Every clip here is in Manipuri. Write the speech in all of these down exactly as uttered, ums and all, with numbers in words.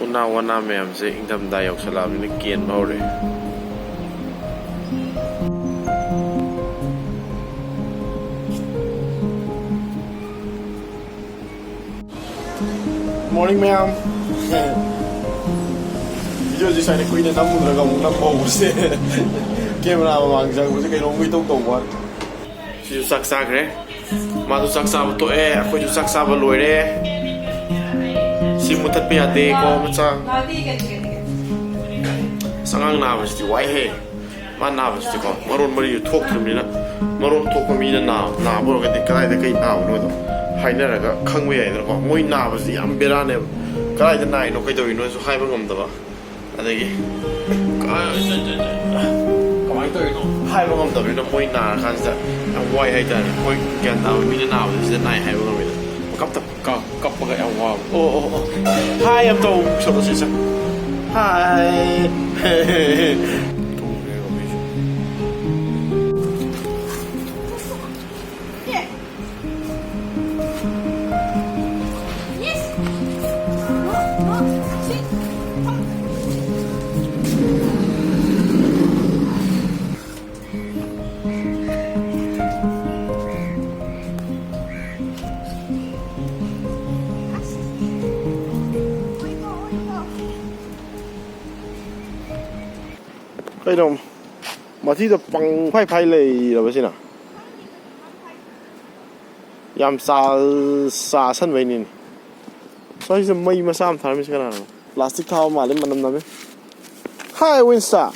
ꯎꯅꯥ ꯋꯥꯅꯥ ꯃꯌꯥꯝꯁꯦ ꯏꯪꯊꯝꯊꯥ ꯌꯧꯁꯜꯂꯛꯑꯕꯅꯤꯅ ꯀꯦꯟꯕ ꯍꯧꯔꯦ꯫ ꯃꯣꯔꯅꯤꯡ ꯃꯌꯥꯝ꯫ ꯚꯤꯗꯤꯑꯣꯁꯦ ꯁꯨꯃꯥꯏꯅ ꯀꯨꯏꯅ ꯅꯝꯃꯨꯗ꯭ꯔꯒ ꯑꯃꯨꯛ ꯅꯝꯕ ꯍꯧꯕꯁꯦ꯫ ꯀꯦꯃꯦꯔꯥ ꯃꯃꯥꯡ ꯆꯪꯕꯁꯦ ꯀꯩꯅꯣꯝ ꯏꯇꯧ ꯇꯧꯕ ꯋꯥꯅꯤ꯫ ꯁꯤꯁꯨ ꯆꯥꯛ ꯆꯥꯈ꯭ꯔꯦ꯫ ꯃꯥꯁꯨ ꯆꯥꯛ ꯆꯥꯕ ꯇꯣꯛꯑꯦ꯫ ꯑꯩꯈꯣꯏꯁꯨ ꯆꯥꯛ ꯆꯥꯕ ꯂꯣꯏꯔꯦ꯫ ꯁꯤ ꯃꯨꯊꯠꯄ ꯌꯥꯗꯦꯀꯣ, ꯃꯆꯥ꯫ ꯑꯁ, ꯑꯉꯥꯡ ꯅꯥꯕꯁꯤꯗꯤ ꯋꯥꯏꯍꯦ꯫ ꯃꯥ ꯅꯥꯕꯁꯤꯗꯤꯀꯣ, ꯃꯔꯣꯟ ꯃꯔꯤꯁꯨ ꯊꯣꯛꯇ꯭ꯔꯕꯅꯤꯅ, ꯃꯔꯣꯟ ꯊꯣꯛꯄ ꯃꯤꯅ ꯅꯥ-, ꯅꯥꯕ ꯑꯣꯏꯔꯒꯗꯤ ꯀꯗꯥꯏꯗ ꯀꯩ ꯅꯥꯕꯅꯣꯗꯣ ꯍꯥꯏꯅꯔꯒ ꯈꯪꯕ ꯌꯥꯏꯗꯅꯀꯣ꯫ ꯃꯣꯏ ꯅꯥꯕꯁꯤ ꯌꯥꯝ ꯕꯦꯔꯥꯅꯦꯕ꯫ ꯀꯗꯥꯏꯗ ꯅꯥꯏꯅꯣ ꯀꯩꯗꯧꯔꯤꯅꯣꯁꯨ ꯍꯥꯏꯕ ꯉꯝꯗꯕ꯫ ꯑꯗꯒꯤ ꯀꯃꯥꯏꯅ ꯇꯧꯔꯤꯅꯣ ꯍꯥꯏꯕ ꯉꯝꯗꯕꯅꯤꯅ, ꯃꯣꯏ ꯅꯥꯔꯀꯥꯟꯁꯤꯗ ꯌꯥꯝ ꯋꯥꯏ ꯍꯥꯏꯇꯥꯔꯦ꯫ ꯑꯩꯈꯣꯏ ꯒ꯭ꯌꯥꯟ ꯇꯥꯕ ꯃꯤꯅ ꯅꯥꯕꯗ ꯁꯤꯗ ꯅꯥꯏ ꯍꯥꯏꯕ ꯉꯝꯃꯤꯗ꯫ ꯀꯞꯇ ꯀꯞ-, ꯀꯞꯄꯒ ꯌꯥꯝ ꯋꯥꯕ꯫ ꯑꯣ, ꯑꯣ, ꯑꯣ꯫ ꯍꯥꯏ ꯑꯝꯇ ꯇꯧ, ꯁꯣꯝꯗ ꯁꯤ ꯆꯪ꯫ ꯍꯥꯏ꯫ ꯇꯨꯝꯈ꯭ꯔꯦ ꯍꯧꯖꯤꯛꯁꯨ꯫ ꯀꯩꯅꯣ, ꯃꯊꯤꯗ ꯄꯪꯐꯥꯏ ꯐꯥꯏ ꯂꯩꯔꯕꯁꯤꯅ? ꯌꯥꯝ ꯆꯥ-, ꯆꯥꯁꯟꯕꯩꯅꯤꯅꯦ꯫ ꯁ꯭ꯋꯥꯏꯁꯤꯗ ꯃꯩ ꯃꯆꯥ ꯑꯃ ꯊꯥꯔꯝꯃꯤꯁꯤ ꯀꯅꯥꯅꯣ? ꯄ꯭ꯂꯥꯁꯇꯤꯛ ꯊꯥꯕ ꯃꯥꯜꯂꯦ, ꯃꯅꯝ ꯅꯝꯃꯦ꯫ ꯍꯥꯏ, ꯋꯤꯟꯁꯇꯥ!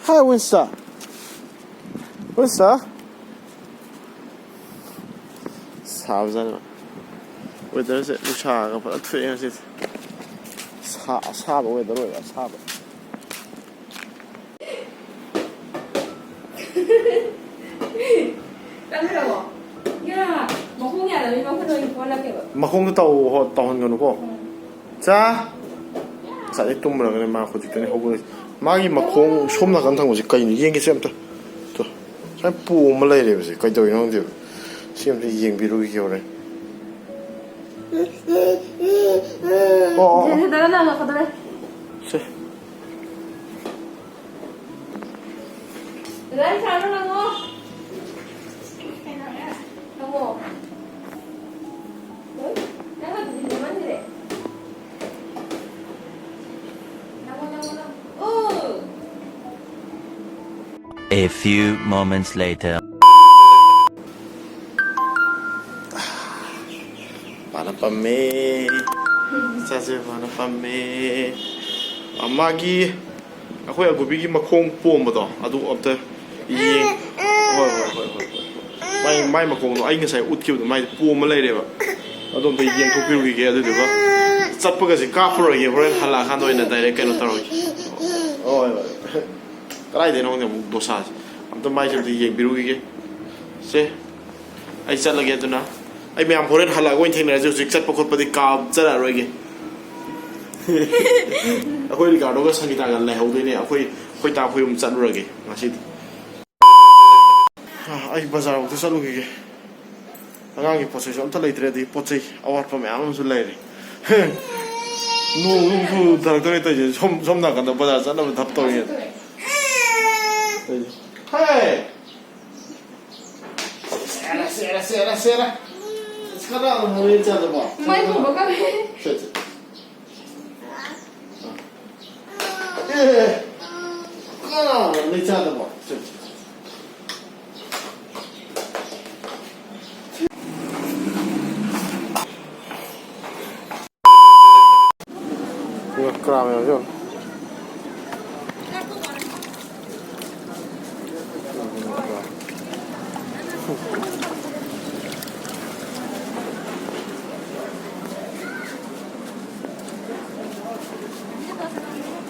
ꯍꯥꯏ, ꯋꯤꯟꯁꯇꯥ! ꯋꯤꯟꯁꯇꯥ! ꯁꯥꯕꯖꯥꯠꯅꯤ꯫ ꯋꯦꯗꯔꯁꯦ ꯅꯨꯡꯁꯥꯒ ꯐꯖꯅ ꯊꯣꯛꯑꯦ ꯉꯁꯤꯗꯤ꯫ ꯁꯥ-, ꯑꯁꯥꯕ ꯋꯦꯗꯔ ꯑꯣꯏꯕ, ꯑꯁꯥꯕ꯫ ꯀꯟꯈ꯭ꯔꯕꯣ? ꯌꯥ, ꯃꯈꯣꯡ ꯌꯥꯗꯕꯅꯤ, ꯃꯈꯨꯠ ꯑꯣꯏꯅ ꯄꯣꯜꯂꯛꯀꯦꯕ꯫ ꯃꯈꯣꯡꯗꯣ ꯇꯧ-, ꯍꯣ-, ꯇꯧꯍꯟꯒꯅꯨꯀꯣ꯫ ꯎꯝ꯫ ꯆꯥ꯫ ꯉꯁꯥꯏꯗꯩ ꯇꯨꯝꯃꯨꯔꯒꯅꯦ ꯃꯥ ꯍꯧꯖꯤꯛꯇꯅꯦ ꯍꯧꯒꯠꯂꯛꯏꯁꯦ꯫ ꯃꯥꯒꯤ ꯃꯈꯣꯡ ꯁꯣꯝ ꯅꯥꯀꯟ ꯊꯪꯕꯁꯦ ꯀꯩꯅꯣ? ꯌꯦꯡꯒꯦꯁꯦ ꯑꯝꯇ꯫ ꯇꯨ꯫ ꯁꯨꯃꯥꯏꯅ ꯄꯣꯝꯃ ꯂꯩꯔꯦꯕꯁꯦ꯫ ꯀꯩꯗꯧꯔꯤꯅꯣ ꯈꯪꯗꯦꯕ꯫ ꯁꯤ ꯑꯝꯇ ꯌꯦꯡꯕꯤꯔꯨꯈꯤꯒꯦ ꯍꯣꯔꯦꯟ꯫ ꯂꯥꯛꯀꯗꯧꯔꯦ꯫ ꯁꯦ꯫ ꯗꯗꯥ, ꯏꯁꯥꯗꯣ ꯂꯪꯉꯣ꯫ ꯂꯪꯉꯣ꯫ ꯎꯝ? ꯅꯪ ꯑꯗꯨꯗꯤ ꯂꯦꯃꯟꯈ꯭ꯔꯦ꯫ ꯂꯪꯉꯣ, ꯂꯪꯉꯣ, ꯂꯪꯉꯣ꯫ ꯎꯝ꯫ A few moments later. ꯃꯥꯅ ꯄꯝꯃꯦ꯫ ꯏꯆꯥꯁꯦ ꯃꯥꯅ ꯄꯝꯃꯦ꯫ ꯃꯥꯒꯤ ꯑꯩꯈꯣꯏ ꯑꯒꯨꯕꯤꯒꯤ ꯃꯈꯣꯡ ꯄꯣꯝꯕꯗꯣ ꯑꯗꯨ ꯑꯝꯇ ꯌꯦꯡ꯫ ꯍꯣꯏ, ꯍꯣꯏ, ꯍꯣꯏ, ꯍꯣꯏ, ꯍꯣꯏ꯫ ꯃꯥꯏ, ꯃꯥꯏ ꯃꯈꯣꯡꯗꯣ ꯑꯩ ꯉꯁꯥꯏ ꯎꯠꯈꯤꯕꯗꯣ ꯃꯥꯏ ꯄꯣꯝꯃ ꯂꯩꯔꯦꯕ꯫ ꯑꯗꯣ ꯑꯝꯇ ꯌꯦꯡꯊꯣꯛꯄꯤꯔꯨꯈꯤꯒꯦ꯫ ꯑꯗꯨꯗꯨꯒ ꯆꯠꯄꯒꯁꯦ ꯀꯥꯞꯄꯔꯣꯏꯒꯦ, ꯍꯣꯔꯦꯟ ꯍꯜꯂꯛꯑꯀꯥꯟꯗ ꯑꯣꯏꯅ direct ꯀꯩꯅꯣ ꯇꯧꯔꯒꯦ꯫ ꯍꯣꯏ, ꯍꯣꯏ꯫ ꯀꯗꯥꯏꯗꯩꯅꯣ ꯈꯪꯗꯦ ꯑꯃꯨꯛ ꯗꯣꯁꯥꯁꯦ꯫ ꯑꯝꯇ ꯃꯥꯏꯁꯦ ꯑꯝꯇ ꯌꯦꯡꯕꯤꯔꯨꯈꯤꯒꯦ꯫ ꯁꯦ, ꯑꯩ ꯆꯠꯂꯒꯦ ꯑꯗꯨꯅ꯫ ꯑꯩ ꯃꯌꯥꯝ ꯍꯣꯔꯦꯟ ꯍꯜꯂꯛꯑꯒ ꯑꯣꯏꯅ ꯊꯦꯡꯅꯔꯁꯦ꯫ ꯍꯧꯖꯤꯛ ꯆꯠꯄ ꯈꯣꯠꯄꯗꯤ ꯀꯥꯞꯆꯔꯛꯑꯔꯣꯏꯒꯦ꯫ ꯑꯩꯈꯣꯏ ꯔꯤꯀꯥꯔꯗꯣꯒ ꯁꯪꯒꯤꯇꯥꯒ ꯂꯩꯍꯧꯗꯣꯏꯅꯦ꯫ ꯑꯩꯈꯣꯏ, ꯑꯩꯈꯣꯏ ꯇꯥ ꯑꯩꯈꯣꯏ ꯑꯍꯨꯝ ꯆꯠꯂꯨꯔꯒꯦ ꯉꯁꯤꯗꯤ꯫ ꯑꯩ ꯕꯖꯥꯔ ꯐꯥꯎꯗ ꯆꯠꯂꯨꯈꯤꯒꯦ꯫ ꯑꯉꯥꯡꯒꯤ ꯄꯣꯠ ꯆꯩꯁꯨ ꯑꯝꯇ ꯂꯩꯇ꯭ꯔꯦ, ꯑꯗꯩ ꯄꯣꯠ ꯆꯩ ꯑꯋꯥꯠꯄ ꯃꯌꯥꯝ ꯑꯃꯁꯨ ꯂꯩꯔꯦ꯫ ꯅꯣꯡ ꯑꯃꯨꯛ ꯆꯨꯊꯔꯛꯇꯣꯔꯦ ꯇꯧꯔꯤꯁꯦ꯫ ꯁꯣꯝ, ꯁꯣꯝ ꯅꯥꯀꯟꯗ ꯕꯖꯥꯔ ꯆꯠꯅꯕ ꯊꯞ ꯇꯧꯔꯤ꯫ ꯍꯦ! ꯁꯦꯔꯥ, ꯁꯦꯔꯥ, ꯁꯦꯔꯥ, ꯁꯦꯔꯥ꯫ ꯀꯅꯥꯅꯣ ꯃꯣꯔꯦ ꯆꯥꯗꯕꯣ? ꯃꯩ ꯊꯣꯡꯕ ꯀꯥꯞꯄꯦ꯫ ꯁꯦ, ꯁꯦ꯫ ꯑꯦ, ꯀꯅꯥꯅꯣ ꯃꯩ ꯆꯥꯗꯕꯣ? ꯁꯦ, ꯁꯦ꯫ ꯉꯀ꯭ꯔꯥ ꯃꯌꯥꯝꯁꯦ ꯌꯦꯡꯉꯣ꯫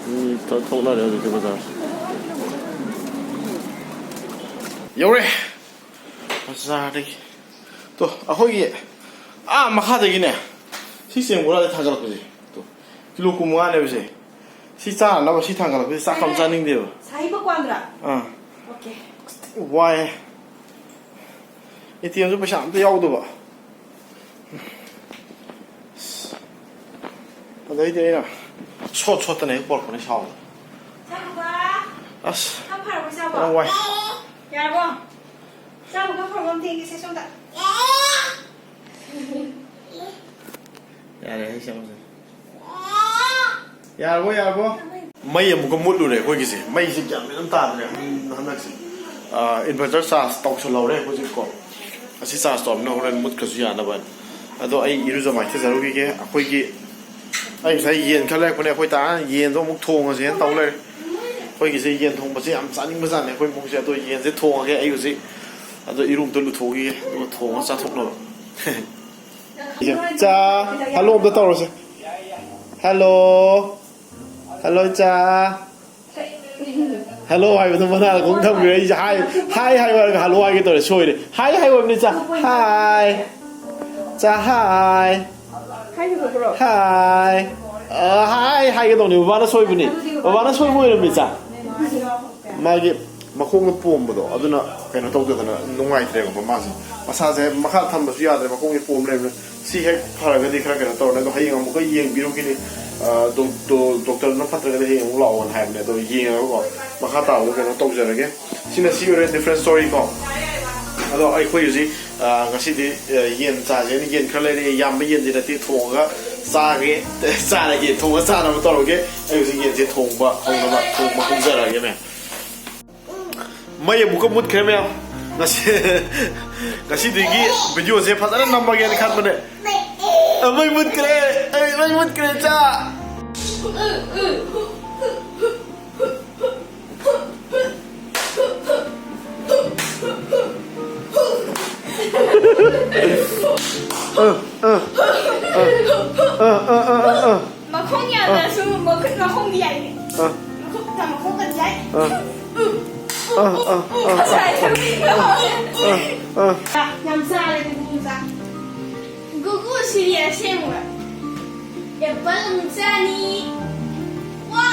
ꯃꯤ ꯊꯣꯛꯅꯔꯦ ꯍꯧꯖꯤꯛꯇꯤ ꯕꯖꯥꯔꯁꯦ꯫ ꯌꯧꯔꯦ ꯕꯖꯥꯔꯗꯒꯤ꯫ ꯇꯣ, ꯑꯩꯈꯣꯏꯒꯤ ꯑꯥ ꯃꯈꯥꯗꯒꯤꯅꯦ, ꯁꯤ ꯆꯦꯡ ꯕꯣꯔꯥꯁꯦ ꯊꯥꯡꯒꯠꯂꯛꯄꯁꯦ, ꯇꯣ, ꯀꯤꯂꯣ ꯀꯨꯟꯃꯉꯥꯅꯦꯕ ꯁꯦ꯫ ꯁꯤ ꯆꯥꯅꯅꯕ ꯁꯤ ꯊꯥꯡꯒꯠꯂꯛꯄꯁꯦ ꯆꯥꯛꯀ ꯑꯝ ꯆꯥꯅꯤꯡꯗꯦꯕ꯫ ꯁꯥꯍꯤ ꯄꯀ꯭ꯋꯥꯟꯗ꯭ꯔꯥ? ꯑꯥ꯫ ꯑꯣꯀꯦ꯫ ꯋꯥꯏ꯫ ꯑꯦ ꯇꯤ ꯑꯦꯝꯁꯨ ꯄꯩꯁꯥ ꯑꯝꯇ ꯌꯥꯎꯗꯕ꯫ ꯑꯗꯩꯗꯤ ꯑꯩꯅ ꯁꯣꯠ ꯁꯣꯠꯇꯅ ꯍꯦꯛ ꯄꯣꯔꯛꯄꯅꯦ ꯁꯥꯎꯗ꯫ ꯆꯥꯕ꯫ ꯑꯁ꯫ ꯈꯔ ꯐꯔꯕꯣ ꯆꯥꯕ? ꯈꯔ ꯋꯥꯏ꯫ ꯌꯥꯔꯕꯣ? ꯆꯥꯕ ꯈꯔ ꯐꯔꯕꯣ? ꯑꯝꯇ ꯌꯦꯡꯒꯦꯁꯦ ꯁꯣꯝꯗ꯫ ꯌꯥꯔꯦ, ꯑꯩ ꯁꯦꯝꯃꯁꯦ꯫ ꯌꯥꯔꯕꯣ, ꯌꯥꯔꯕꯣ? ꯃꯩ ꯑꯃꯨꯛꯀ ꯃꯨꯠꯂꯨꯔꯦ ꯑꯩꯈꯣꯏꯒꯤꯁꯦ꯫ ꯃꯩꯁꯦ ꯒ꯭ꯌꯥꯟ ꯃꯦꯟ ꯑꯃ ꯇꯥꯗ꯭ꯔꯦ ꯍꯟ-, ꯍꯟꯗꯛꯁꯦ꯫ ꯑꯥ, inverter charge ꯇꯧꯁꯜꯍꯧꯔꯦ ꯍꯧꯖꯤꯛꯀꯣ꯫ ꯑꯁꯤ charge ꯇꯧꯔꯝꯅ ꯍꯣꯔꯦꯟ ꯃꯨꯠꯈ꯭ꯔꯁꯨ ꯌꯥꯅꯕ ꯍꯥꯏꯅ꯫ ꯑꯗꯣ ꯑꯩ ꯏꯔꯨꯖ ꯃꯥꯏꯊꯖꯔꯨꯈꯤꯒꯦ꯫ ꯑꯩꯈꯣꯏꯒꯤ, ꯑꯩ ꯉꯁꯥꯏ ꯌꯦꯟ ꯈꯔ ꯂꯩꯔꯛꯄꯅꯦ꯫ ꯑꯩꯈꯣꯏ ꯇꯥ ꯌꯦꯟꯗꯣ ꯑꯃꯨꯛ ꯊꯣꯡꯉꯁꯦꯅ ꯇꯧ ꯂꯩꯔꯦ꯫ ꯑꯩꯈꯣꯏꯒꯤꯁꯦ ꯌꯦꯟ ꯊꯣꯡꯕꯁꯦ ꯌꯥꯝ ꯆꯥꯅꯤꯡꯕꯖꯥꯠꯅꯦ ꯑꯩꯈꯣꯏ ꯏꯃꯨꯡꯁꯦ꯫ ꯑꯗꯣ ꯌꯦꯟꯁꯦ ꯊꯣꯡꯉꯒꯦ ꯑꯩ ꯍꯧꯖꯤꯛ꯫ ꯑꯗꯣ ꯏꯔꯨ ꯑꯝꯇ ꯂꯨꯊꯣꯛꯈꯤꯒꯦ, ꯑꯗꯨꯒ ꯊꯣꯡꯉ ꯆꯥꯊꯣꯛꯅꯕ꯫ ꯏꯆꯥ, hello ꯑꯝꯇ ꯇꯧꯔꯁꯦ꯫ Hello꯫ Hello, ꯏꯆꯥ꯫ Hello ꯍꯥꯏꯕꯗꯣ ꯃꯅꯥ ꯈꯣꯡ ꯊꯝꯈ꯭ꯔꯦ꯫ ꯑꯩꯁꯦ hi, hi ꯍꯥꯏꯌꯨ ꯍꯥꯏꯔꯒ hello ꯍꯥꯏꯒꯦ ꯇꯧꯔꯦ, ꯁꯣꯏꯔꯦ꯫ Hi ꯍꯥꯏꯌꯨ ꯍꯥꯏꯕꯅꯤ, ꯏꯆꯥ꯫ Hi꯫ ꯏꯆꯥ, hi꯫ Hi꯫ ꯑ, hi ꯍꯥꯏꯒꯦ ꯇꯧꯅꯤ, ꯕꯕꯥꯅ ꯁꯣꯏꯕꯅꯤ꯫ ꯕꯕꯥꯅ ꯁꯣꯏꯕ ꯑꯣꯏꯔꯝꯃꯤ, ꯏꯆꯥ꯫ ꯃꯥꯒꯤ ꯃꯈꯣꯡꯗ ꯄꯣꯝꯕꯗꯣ ꯑꯗꯨꯅ ꯀꯩꯅꯣ ꯇꯧꯗꯗꯅ ꯅꯨꯡꯉꯥꯏꯇ꯭ꯔꯦꯕꯀꯣ ꯃꯥꯁꯦ꯫ ꯃꯁꯥꯁꯦ ꯃꯈꯥ ꯊꯝꯕꯁꯨ ꯌꯥꯗ꯭ꯔꯦ, ꯃꯈꯣꯡꯁꯦ ꯄꯣꯝ ꯂꯩꯕꯅꯤꯅ꯫ ꯁꯤ ꯍꯦꯛ ꯐꯔꯒꯗꯤ ꯈꯔ ꯀꯩꯅꯣ ꯇꯧꯔꯅꯤ꯫ ꯑꯗꯣ ꯍꯌꯦꯡ ꯑꯃꯨꯛꯀ ꯌꯦꯡꯕꯤꯔꯨꯈꯤꯅꯤ꯫ ꯑ, ꯗꯣꯛ-, ꯗꯣ-, ꯗꯣꯛꯇꯔꯅ ꯐꯠꯇ꯭ꯔꯒꯗꯤ ꯍꯌꯦꯡ ꯑꯃꯨꯛ ꯂꯥꯛꯑꯣꯅ ꯍꯥꯏꯕꯅꯦ꯫ ꯑꯗꯣ ꯌꯦꯡꯉꯒꯀꯣ ꯃꯈꯥ ꯇꯥꯕꯗ ꯀꯩꯅꯣ ꯇꯧꯖꯔꯒꯦ꯫ ꯁꯤꯅ ꯁꯤ ꯑꯣꯏꯔꯦ, different story ꯀꯣ꯫ ꯑꯗꯣ ꯑꯩꯈꯣꯏ ꯍꯧꯖꯤꯛ, ꯑ, ꯉꯁꯤꯗꯤ, ꯑ, ꯌꯦꯟ ꯆꯥꯁꯦꯅ ꯌꯦꯟ ꯈꯔ ꯂꯩꯔꯛꯑꯦ꯫ ꯌꯥꯝꯕ ꯌꯦꯟꯗꯤ ꯅꯠꯇꯦ, ꯊꯣꯡꯉꯒ ꯆꯥꯒꯦ, ꯆꯥꯔꯒꯦ, ꯊꯣꯡꯉ ꯆꯥꯅꯕ ꯇꯧꯔꯒꯦ꯫ ꯑꯩ ꯍꯧꯖꯤꯛ ꯌꯦꯟꯁꯦ ꯊꯣꯡꯕ ꯍꯧꯅꯕ, ꯊꯣꯡꯕ ꯍꯧꯖꯔꯒꯦ ꯃꯌꯥꯝ꯫ ꯃꯩ ꯑꯃꯨꯛꯀ ꯃꯨꯠꯈ꯭ꯔꯦ ꯃꯌꯥꯝ꯫ ꯉꯁꯤ, ꯉꯁꯤꯗꯒꯤ videoꯁꯦ ꯐꯖꯅ ꯅꯝꯃꯒꯦꯅ ꯈꯟꯕꯅꯦ꯫ ꯑ, ꯃꯩ ꯃꯨꯠꯈ꯭ꯔꯦ꯫ ꯑꯩ, ꯃꯩ ꯃꯨꯠꯈ꯭ꯔꯦ, ꯆꯥ꯫ ꯑ, ꯑ, ꯑ, ꯑ, ꯑ, ꯑ, ꯑ, ꯑ, ꯑ꯫ ꯃꯈꯣꯡ ꯌꯥꯗ꯭ꯔꯁꯨ ꯃꯈꯨꯠ ꯃꯈꯣꯡꯗꯤ ꯌꯥꯏꯅꯦ꯫ ꯑ꯫ ꯃꯈꯨꯠꯀ ꯃꯈꯣꯡꯒꯗꯤ ꯌꯥꯏ꯫ ꯑ꯫ ꯑ, ꯑ, ꯑ, ꯑ꯫ ꯉꯁꯥꯏ ꯊꯕꯤꯒ ꯍꯧꯔꯦ꯫ ꯑ, ꯑ꯫ ꯌꯥꯝ ꯆꯥꯔꯦ, ꯊꯕꯤ ꯆꯥ꯫ ꯒꯨꯒꯨ ꯁꯤꯔꯤ ꯑꯁꯦꯡꯕ꯫ ꯑꯦꯄꯜ ꯑꯃꯨꯛ ꯆꯥꯅꯤ꯫ ꯋꯥ!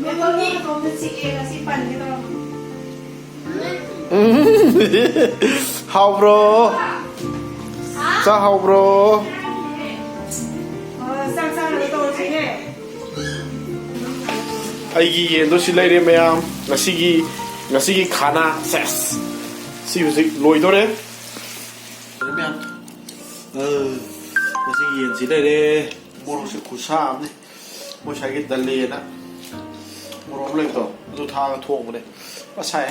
ꯒꯨꯒꯨꯒꯤ ꯑꯦꯄꯜ ꯃꯇꯣꯝꯇ ꯆꯤꯛꯑꯦ, ꯉꯁꯤ ꯄꯟꯒꯦ ꯇꯧꯔꯝꯕꯅꯦ꯫ ꯎꯝ꯫ ꯍꯥꯎꯕ꯭ꯔꯣ? ꯍꯥ? ꯆꯥ ꯍꯥꯎꯕ꯭ꯔꯣ? ꯑꯣ, ꯆꯥꯛ ꯆꯥꯅꯕ ꯇꯧꯔꯁꯤꯅꯦ꯫ ꯑꯩꯒꯤ ꯌꯦꯟꯗꯣ ꯁꯤ ꯂꯩꯔꯦ ꯃꯌꯥꯝ꯫ ꯉꯁꯤꯒꯤ ꯉꯁꯤꯒꯤ ꯈꯥꯅꯥ ꯁꯦꯁ꯫ ꯁꯤ ꯍꯧꯖꯤꯛ ꯂꯣꯏꯗꯣꯔꯦ꯫ ꯃꯌꯥꯝ꯫ ꯑ, ꯉꯁꯤꯒꯤ ꯌꯦꯟꯁꯤ ꯂꯩꯔꯦ꯫ ꯃꯣꯔꯣꯛꯁꯦ ꯈꯨꯁꯥ ꯑꯃꯅꯤ꯫ ꯃꯣꯏ ꯁ꯭ꯋꯥꯏꯒꯤ ꯗꯜꯂꯦꯅ ꯃꯣꯔꯣꯛ ꯑꯃ ꯂꯩꯕꯗꯣ ꯑꯗꯨ ꯊꯥꯛꯑꯒ ꯊꯣꯡꯕꯅꯦ꯫ ꯑꯁ ꯁꯥꯏ꯫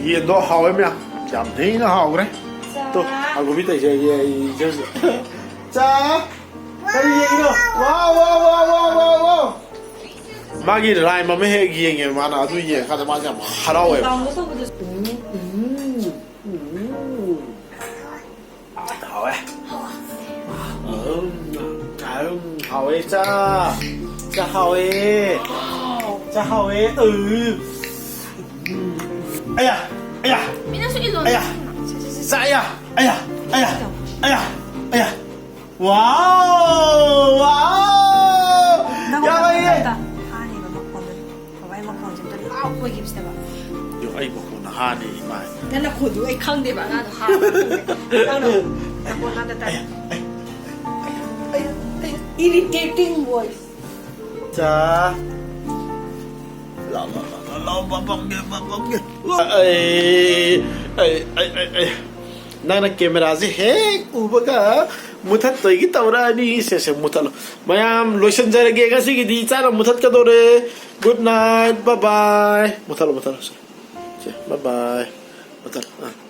ꯌꯦꯟꯗꯣ ꯍꯥꯎꯋꯦ ꯃꯌꯥꯝ꯫ ꯌꯥꯝ ꯊꯤꯅ ꯍꯥꯎꯈ꯭ꯔꯦ꯫ ꯇꯣ, ꯑꯒꯨꯕꯤ ꯇꯧꯖꯒꯦ ꯑꯩ ꯖꯁ꯫ ꯆꯥ꯫ ꯀꯔꯤ ꯌꯦꯡꯉꯤꯅꯣ? ꯋꯥꯎ, ꯋꯥꯎ, ꯋꯥꯎ, ꯋꯥꯎ, ꯋꯥꯎ, ꯋꯥꯎ꯫ ꯃꯥꯒꯤ ꯔꯥꯏꯝ ꯑꯃ ꯍꯦꯛ ꯌꯦꯡꯉꯦ ꯃꯥꯅ꯫ ꯑꯗꯨ ꯌꯦꯡꯉꯀꯥꯟꯗ ꯃꯥꯁꯦ ꯌꯥꯝ ꯍꯔꯥꯎꯋꯦꯕ꯫ ꯗꯥꯎꯟꯂꯣꯗ ꯇꯧꯕꯗꯁꯨ ꯎꯝ, ꯎꯝ, ꯎꯝ꯫ ꯍꯥꯎꯋꯦ꯫ ꯎꯝ, ꯎꯝ, ꯍꯥꯎꯋꯦ ꯆꯥ꯫ ꯆꯥ ꯍꯥꯎꯋꯦ꯫ ꯆꯥ ꯍꯥꯎꯋꯦ꯫ ꯎꯝ꯫ ꯑꯌꯥ! ꯑꯌꯥ! ꯃꯤꯅꯁꯨ ꯏꯜꯂꯣ꯫ ꯑꯌꯥ! ꯆꯥ ꯑꯌꯥ! ꯑꯌꯥ! ꯑꯌꯥ! ꯑꯌꯥ! ꯑꯌꯥ! ꯋꯥꯎ! ꯋꯥꯎ! ꯅꯪ ꯌꯥꯝ ꯍꯩꯌꯦ! ꯍꯥꯏꯕ ꯃꯈꯣꯟꯗꯣ꯫ ꯕꯕꯥꯏ ꯃꯈꯣꯟꯁꯦ ꯑꯝꯇ ꯂꯥꯎ ꯑꯣꯏꯈꯤꯕꯁꯤꯗꯕ꯫ ꯌꯣ, ꯑꯩ ꯃꯈꯣꯟꯅ ꯍꯥꯅꯤ ꯏꯃꯥꯏ꯫ ꯅꯪ ꯅꯈꯣꯟꯗꯣ ꯑꯩ ꯈꯪꯗꯦꯕ ꯑꯉꯥꯡꯗꯣ ꯍꯥ ꯅꯪꯅ ꯅꯈꯣꯟ ꯍꯥꯟꯅ ꯇꯥꯏ꯫ ꯑꯩ, ꯑꯩ, ꯑꯩ, ꯑꯩ, Irritating voice. ꯆꯥ꯫ ꯂꯥꯎ, ꯂꯥꯎ, ꯂꯥꯎ, ꯂꯥꯎ, ꯂꯥꯎ, ꯄꯥꯝꯒꯦ, ꯄꯥꯝꯒꯦ꯫ ꯑꯩ, ꯑꯩ, ꯑꯩ, ꯑꯩ, ꯑꯩ꯫ ꯅꯪꯅ ꯀꯦꯃꯦꯔꯥꯁꯦ ꯍꯦꯛ ꯎꯕꯒ ꯃꯨꯊꯠꯇꯣꯏꯒꯤ ꯇꯧꯔꯛꯑꯅꯤ꯫ ꯁꯦ, ꯁꯦ, ꯃꯨꯊꯠꯂꯣ꯫ ꯃꯌꯥꯝ ꯂꯣꯏꯁꯤꯟꯖꯔꯒꯦ ꯉꯁꯤꯒꯤꯗꯤ꯫ ꯏꯆꯥꯅ ꯃꯨꯊꯠꯀꯗꯧꯔꯦ꯫ Good night, bye bye꯫ ꯃꯨꯊꯠꯂꯣ, ꯃꯨꯊꯠꯂꯣ꯫ ꯁꯦ, ꯁꯦ, bye bye꯫ ꯃꯨꯊꯠꯂꯣ꯫ ꯑꯥ꯫